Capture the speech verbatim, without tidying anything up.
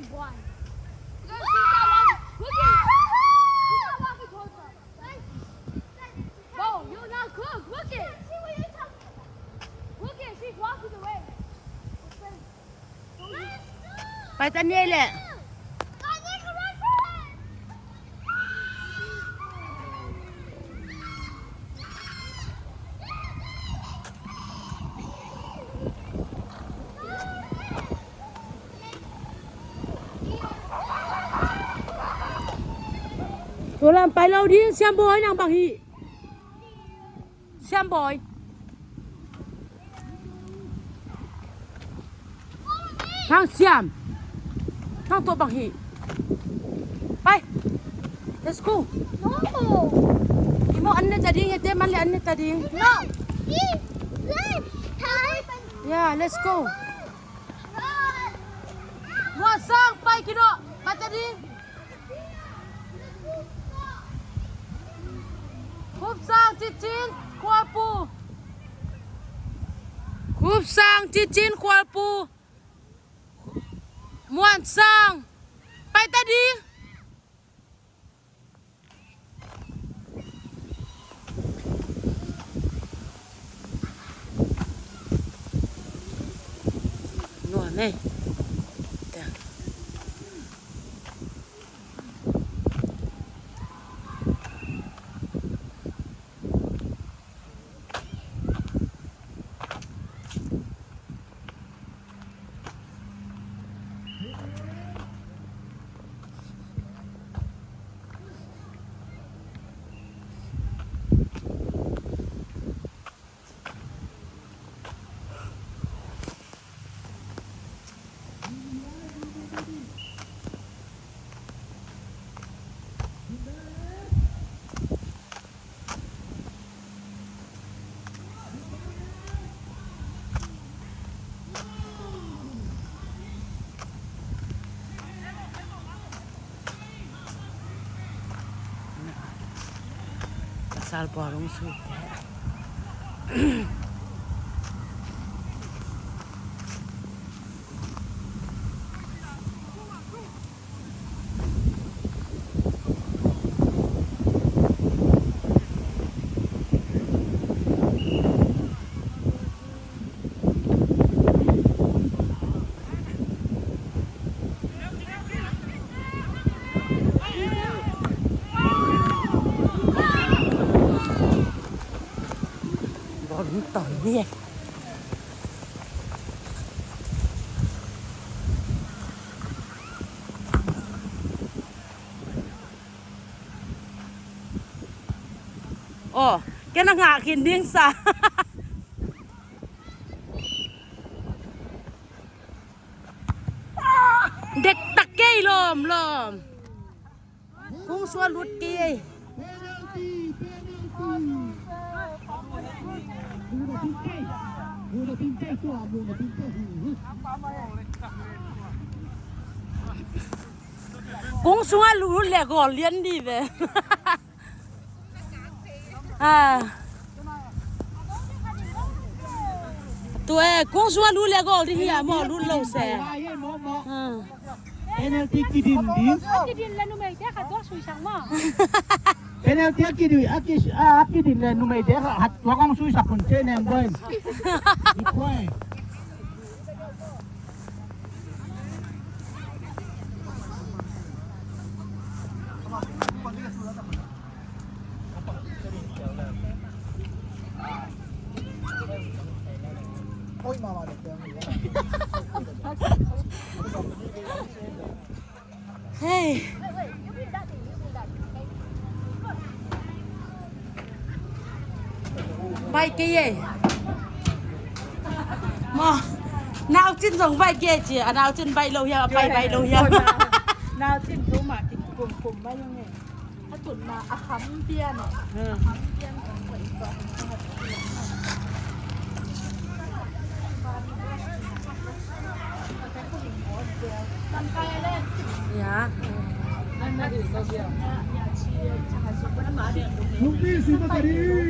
One. Look, she's not walking. Look at, she's not walking towards us. Bro, you're not cooked. Look at. Look at, she's walking away. Pai ta ni leh. Tua lam pai lo ding, Siam Bawi, nang bang hi. Siam Bawi. Thang Siam. Thang tua bang hi. Pai. Let's go. No. Imo an ne ta ding, ete man le an ne ta ding. No. Yeah, let's go. Muan Sang, pai kino. Pai ta ding. Khup Sang, Cin Cin, Khual Pu. Khup Sang, Cin Cin, Khual Pu. Muan Sang. Pai ta ding. Nuam e. Pasal puarung sui te. Bawlung tawh ni. Aw, ken a ngah khin ding sa. Dektak kei lawm lawm. Kung sung a lut kei. Kung sung a lut le goal lian dih ve. Ah. Tua e, kung sung a lut le goal ding hi a maw, lut lo se. Ah. Penalty kidim ding. A kidim le numeite khat tua sui sak maw. Penalty a kidim, a ki, a, a kidim le numeite khat tua kong sui sak kun che nem boy. Di koi. Hei. Baih kei e. Maw, naucin zong baih kei ci, a naucin baih lo hiam, a pai baih lo hiam. Naucin tu mah kikum kum baih lo nge. A tun mah a kham pian e. Hmm. A kham pian kong baih kong. Ya.